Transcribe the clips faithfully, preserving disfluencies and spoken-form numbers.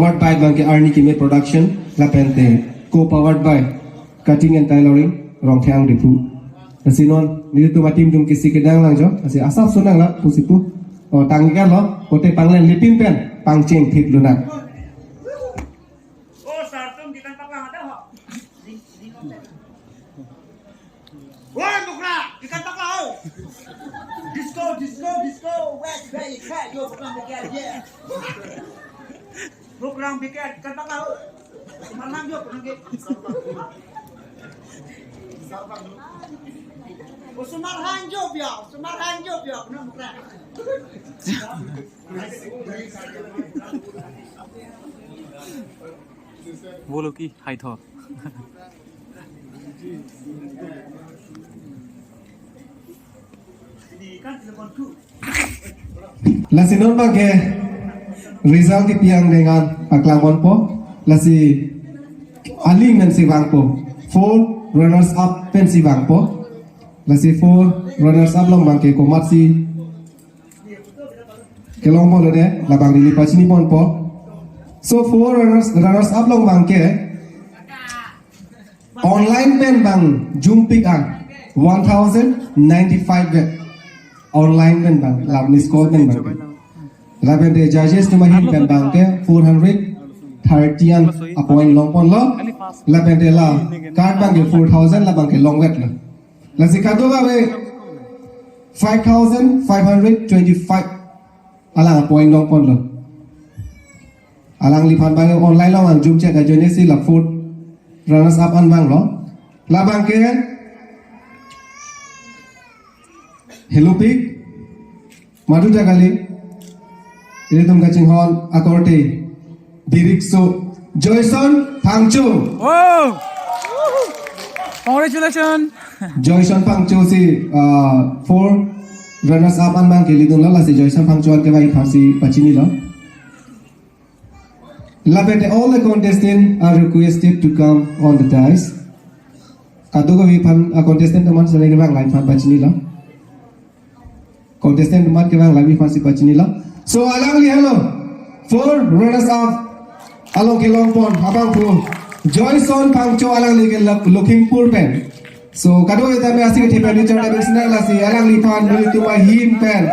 Powered by bangke Arni Keme Production, lapente co-powered by Cutting and Tailoring, Rongtheng Diphu. Lasi non nelitum a-team atum kisi kedang lang jo, lasi asap sonang la pusi pu. O, tangkar lo, kote panglen lipin pen pangcheng thip lonang. Oh, sartum dikan paklang ada ho. Woi, Bukra, dikan paklang ho. Disco, disco, disco, wes, wes, wes, yo, Bukra, Bukra, yeah. Bukra, Bukra, dikan paklang ho. Sumar hanjo, Bukra, Bukra. Oh, sumar hanjo, biar, sumar hanjo, biar, Bukra, Bukra. Bolo ki hai tho. Lasi non bangke result kepi angdeng an paklang ponpo. Lasi aling pensi vangpo. Four runners up pensi vangpo. Lasi four runners up along bangke komatsi kelong ponlo de, labang neli pachini ponpo. So four runners, runners up along bangke online pen bang jumpik an one thousand ninety-five vet. Online pen bang, la miss call pen bang. Lapente judges atum ahin pen bangke four hundred thirty an a-point long ponlo. Lapente la card bangke four thousand, labangke longvetlo. Lasi kadokave five thousand five hundred twenty-five alang a-point long ponlo. Alangliphan bang online along an jumchek ajoine si la fourth runners up an vanglo. Labangke Helupik, Madhuta kali, ilitum kachinghon akorte Dirikso, Joyson Phangcho. Wow! Congratulations! Joyson Phangcho si, uh, four runners up an bangke lidunlo, lasi Joyson Phangcho an kevang aphansi pachinilo. Lapente all the contestants are requested to come on the dais. Kadokave aphan, uh, contestant atum an sene kevang lai aphan pachinilo. Contestant atum an kevang lai aphansi pachinilo. So alangli helo, four runners up along kelong pon abangphu Joyson Phangcho, alangli ke Lak-, Lakhimpur pen. So kadokave tame asik thepen Richard David Snak, lasi alangliphan nelitum ahin pen,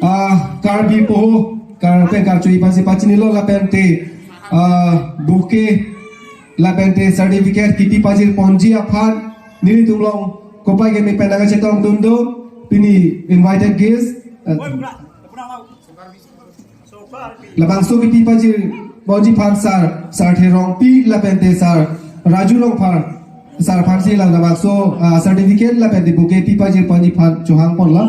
ah, Karbi Poho, Kar pen Karcho aphansi pachinilo, lapente, ah, bouquet, lapente certificate kipi pajir ponji aphan nelitum along kopai keme pen nangchetongdun do, pini invited guest, ah, labangso kipi pajir ponji aphan sir, sir Therongpi lapente sir Raju Rongphar, sir aphansi la labangso, ah, certificate lapente bouquet pi pajir ponji aphan chohang ponlo.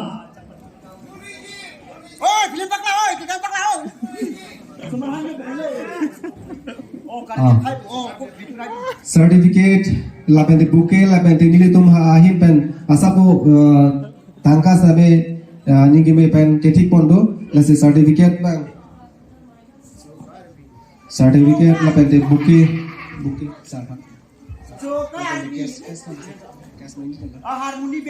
Oi, film paklang, oi, dikan paklang, oi. Ah. Certificate lapente bouquet lapente nelitum ha ahin pen asap, ah, tangka sitame, ah, ning keme pen kethik pon do, lasi certificate bang. Certificate lapente bouquet, bouquet, sir.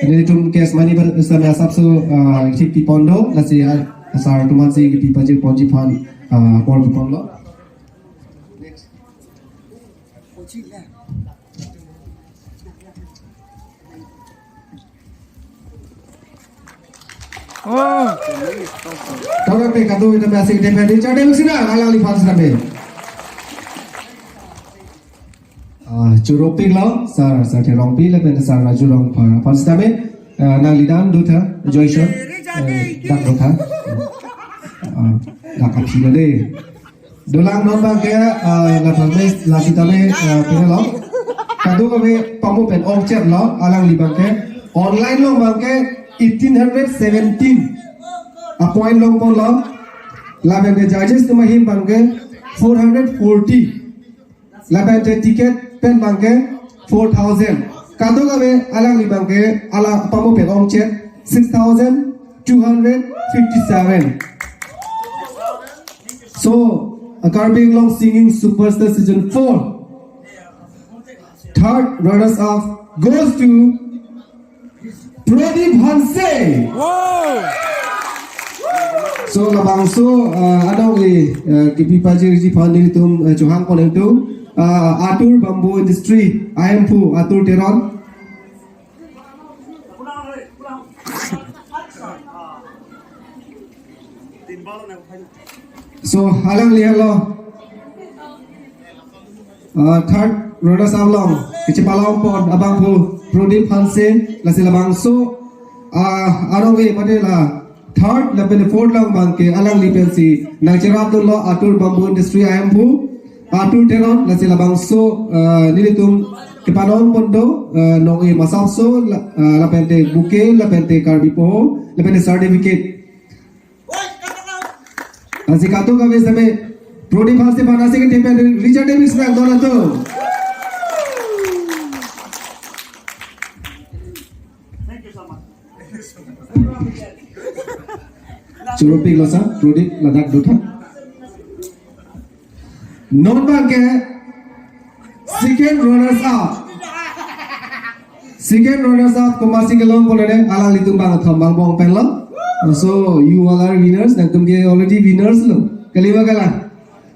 Nelitum cash money pen sitame asapso, ah, kethik pi pon do, lasi, ah, sir atum ansi kipi pajir ponji aphan, ah, apor pi ponlo. Next. Oh. Tangte kadokave tame asik thepen Richard David Snak, alangliphan sitame. Ah, choro piklo, sir, sir Therongpi lapen sir Raju Rongphar aphan sitame, ah, nanglidan dotha, Joyson, eh, dak dotha. Ah, dak aphi lo de. Dolang non bangke, ah, la tame, la sitame, ah, pine lo. Kadokave pamu pen ongchet lo, alangli bangke. Online along bangke eighteen hundred seventeen a-point long ponlo. Lapen ke judges atum ahin bangke four hundred forty. Lapen ke ticket pen bangke four thousand. Kadokave alangli bangke, ala pamu pen ongchet six thousand two hundred fifty-seven. So, a Karbi Anglong Singing Superstar Season four, third runners up goes to Pradip Hanse. Wow! So labangso, uh, anong-e, uh, kipi pajirji aphan nelitum, uh, chohang pon nangtum, uh, Atur Bamboo Industry, Aemphu, Atur Teron. So, alangli helo. Uh, third runners up along kachepalong pon abangphu Prodip Hanse, lasi labangso, uh, anong-e mate la third lapen fourth along abangke alangli pensi nangcherap dunlo Atur Bamboo Industry Aemphu, Atur Teron, lasi labangso, uh, nelitum kepanon pon do, uh, nong-e masapso la, uh, lapente bouquet, lapente Karbi Poho, lapente certificate. Lasi kadokave sitame Prodip Hanse aphan asik tepen Richard Davis nangdon atum. Choro piklo sa, Prodip ladak dotha. Non abangke second runners up. Second runners up komatsi kelong pon lone, alanglitum bang thom bang bong penlo. So you all are winners, nangtum ke already winners lo. Kalima kalang.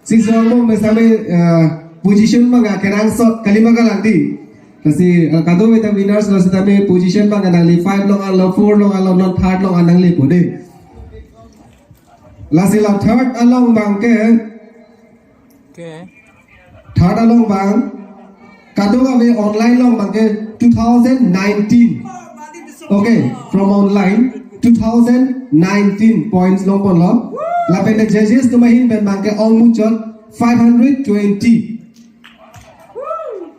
Six round bong me sitame, uh, position abang kenangsot, kalima kalang di. Lasi, uh, kadokave ta winners lo sitame position abang nangli five along anlo, four along anlo, non third along an nanglepo de. Lasi la third along abangke Okay. Third along abang, kadokave online along abangke two thousand nineteen. Okay, from online two thousand nineteen points long ponlo. Lapente judges atum ahin pen abangke ong muchot five hundred twenty.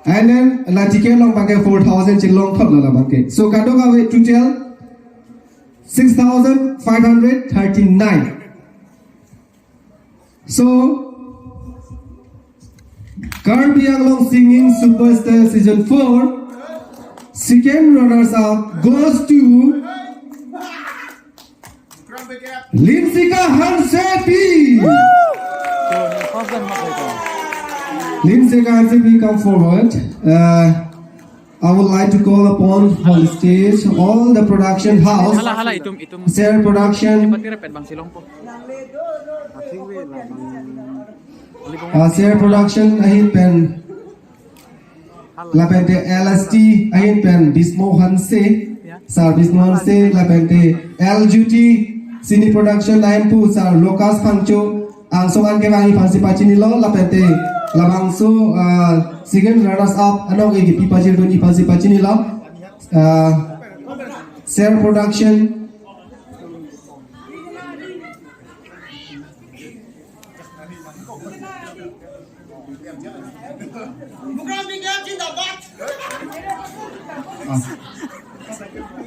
And then la ticket along abangke four thousand chelong thot lo la abangke. So kadokave total six thousand five hundred thirty-nine. So, Karbi Anglong Singing Superstar Season four, second runners up goes to Limsika Hansepi. Limsika Hansepi, come forward. Uh, I would like to call upon on the stage all the production house, Hala, hala, itum, itum. Ser Production, Pati repet bang silong po. uh, Ser Production ahin pen, lapente L S T ahin pen Bismo Hanse, Sir Bismo Hanse, lapente L G T Cine Production ahin pu Sir Lucas Phangcho, angsong an kevangji aphansi pachinilo, lapente labangso, uh, second runners up anong-e kipi pajir dunji aphansi pachinilo. Uh, Ser Production. Ah.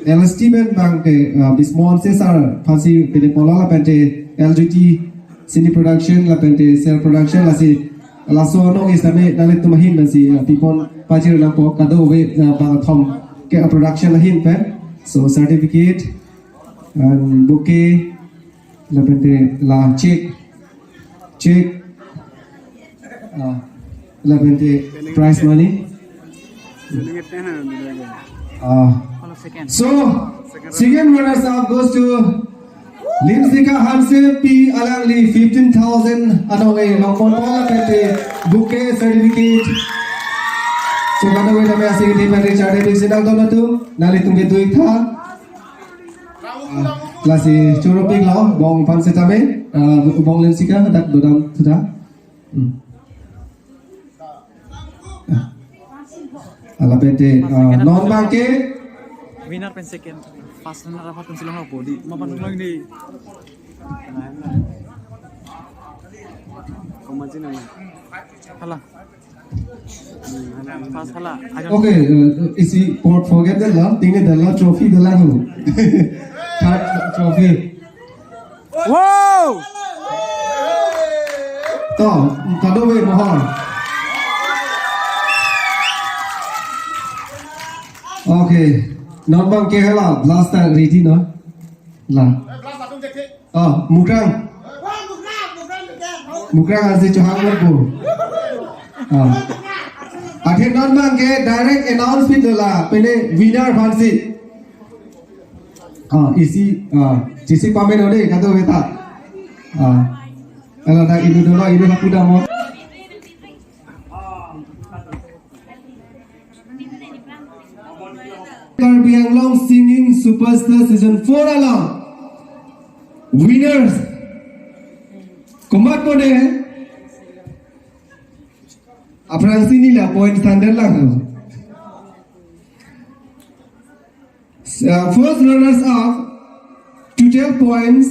L S T pen abangke, ah, Bismo Hanse sir aphansi pini pola lapente L G T Cine Production lapente Ser Production lasi laso anong-e sitame nanglitum ahin pensi, ah, pipon pajir nangpo kadokave, ah, bang thom ke, ah, production ahin pen. So certificate and bouquet lapente la check, check, ah, lapente prize money. Ah, Hala second. So, second runners up goes to Limsika Hansepi, alangli fifteen thousand anong-e long ponpo lapente bouquet certificate. So, kadokave tame asik tepen Richard Davis nangdon atum, nanglitum ke dui tha. Ah, lasi choro piklo, bong aphan sitame, ah, bong Limsika, dak dodam sudah. Hmm. Ah. Ah, lapente, ah, non abangke. Winner pen second. First runner up pen silong po di. Mapan long di. Komaji nang. Hala. First hala. Ajon. Okay, uh, isi for-, forget the love, tinggal the love trophy the love. Third trophy. Wow! To, kadokave mohor. Okay. Non abangke hala, blast ta ready no? La. Oh, Mukrang. Mukrang asi chohang lo bu. Ah. Athe non abangke direct announce pin dola, pele winner aphansi. Ah, isi, ah, chisi pame node, kadokave ta. Ah. Kalau tak ini dulu, ini aku dah mau. Karbi Anglong Singing Superstar Season four along winners. Komat kone? Aphrangsi neli la point standard lang. Uh, first runners up, total points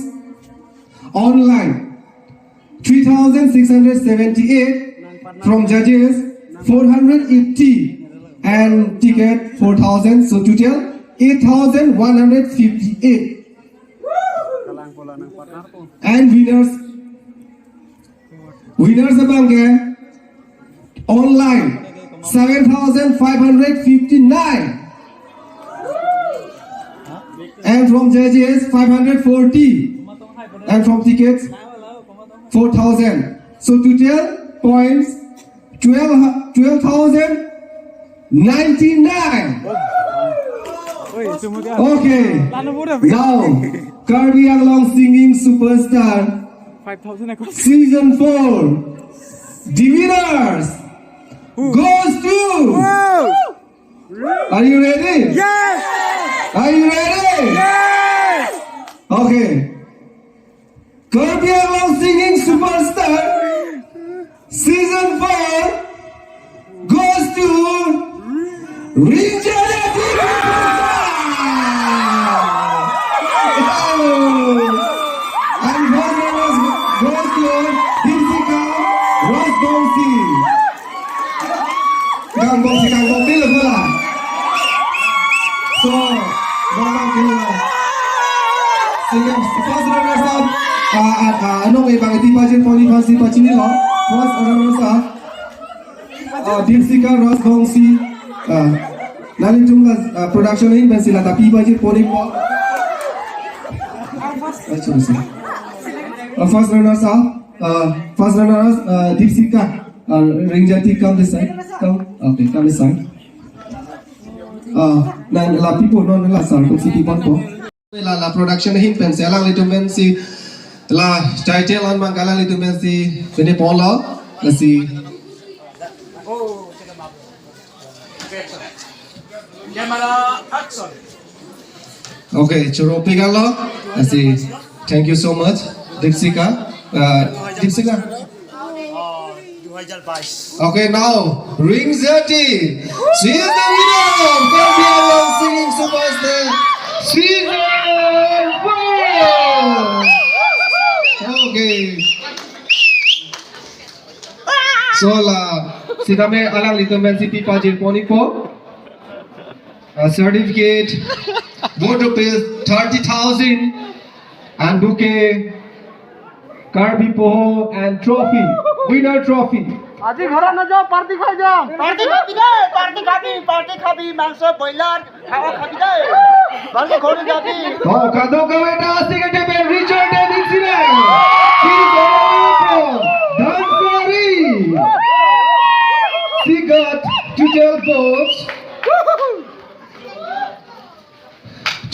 online three thousand six hundred seventy-eight, from judges four hundred eighty, and ticket four thousand, so total eight thousand one hundred fifty-eight. And winners, winners abang ke online seven thousand five hundred fifty-nine, and from judges five hundred forty, and from tickets four thousand. So total points twelve, twelve thousand ninety-nine. Okay. Now, Karbi Anglong Singing Superstar Season four, the winners goes to. Are you ready? Yes! Are you ready? Yes! Okay. Karbi Anglong Singing Superstar Season four goes to Ringjati. And first prize goes to Dipsika Rajbongsi. Gangbongsi, gangbongsi lo pula. So, gangbongsi lo. Sige, first runners up. Ah, ah, ah, anong e bang iti pajir poni pasi pachini lo. First runners up. Ah, Dipsika Rajbongsi. Ah, nanglitum la, ah, production ahin pensi la tapi pajir poni po. Acha, acha. Ah, first runners up. Uh, first runner, uh, Dipsika, uh, Ringjati, come this side. Come. Okay, come this side. Uh, na lapi po, non la sar ko siti pon po. La, la production ahin pensi alanglitum pensi la title an bang alanglitum pensi pini polo. Let's see. Camera, action. Okay, choro pegalo. Let's see. Thank you so much, Dipsika. Uh, Dipsika. Oh, dua hajar bais. Okay, now, Ringjati. She is the winner of Karbi Anglong Singing Superstar Season four. Okay. So la, sitame alanglitum pensi pi pajir poni po. A certificate, worth rupees thirty thousand, and bouquet, Karbi Poho, and trophy, winner trophy. আজি ঘৰত নাযাওঁ, পাৰ্টি খাই যাম। পাৰ্টি খাবি দেই, পাৰ্টি খাবি, পাৰ্টি খাবি, মাংস, ব্ৰইলাৰ, খাৱা খাবি দেই। ভালকে ঘৰলৈ যাবি। Oh, kadokave ta asing kethepen Richard David Sinai. She's all from Dhansiri. She got total votes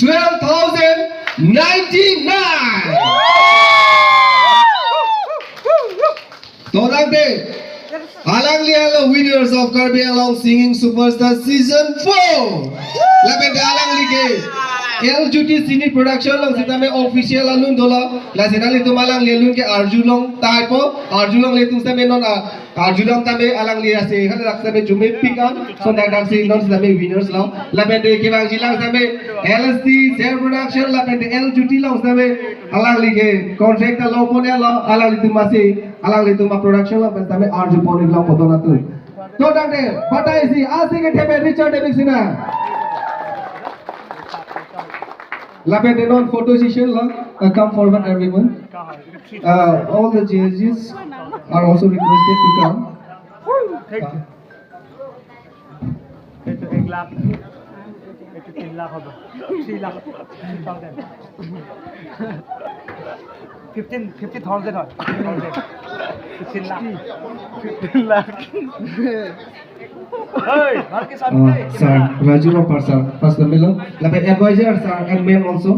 twelve thousand ninety-nine. To tangte, alangli alo winners of Karbi Anglong Singing Superstar Season four. Lapen te alangli ke L Juti Cine Production along sitame official alun dolo. Lasi nanglitum alangli alun ke arjulong tahai po, arjulongle tum sitame non a, arjulong tame alangli ase hal rak sitame jume pick up. So dak dak si non sitame winners lo. Lapen te kevangji lang sitame L S T Zero Production lapen te L Juti along sitame alangli ke contract ta lo pon lo, alanglitum ase, alanglitum a production lo pen sitame arju pon lo photo na tu. To tangte, batai si, asing kethepen Richard David Sinai. Lapen te non photo session lo, uh, come forward everyone. Uh, all the judges are also requested to come. Uh, এইটো এক লাখ, এইটো তিন লাখ হ'ব, three lakh, fifty thousand. Fifteen, fifty thousand হয়, fifteen lakh. Fifteen lakh. Hey, ভালকে চাবি দেই। Uh, sir, Raju Ropar sir, first number lo. Lapen advisor sir and ma'am also.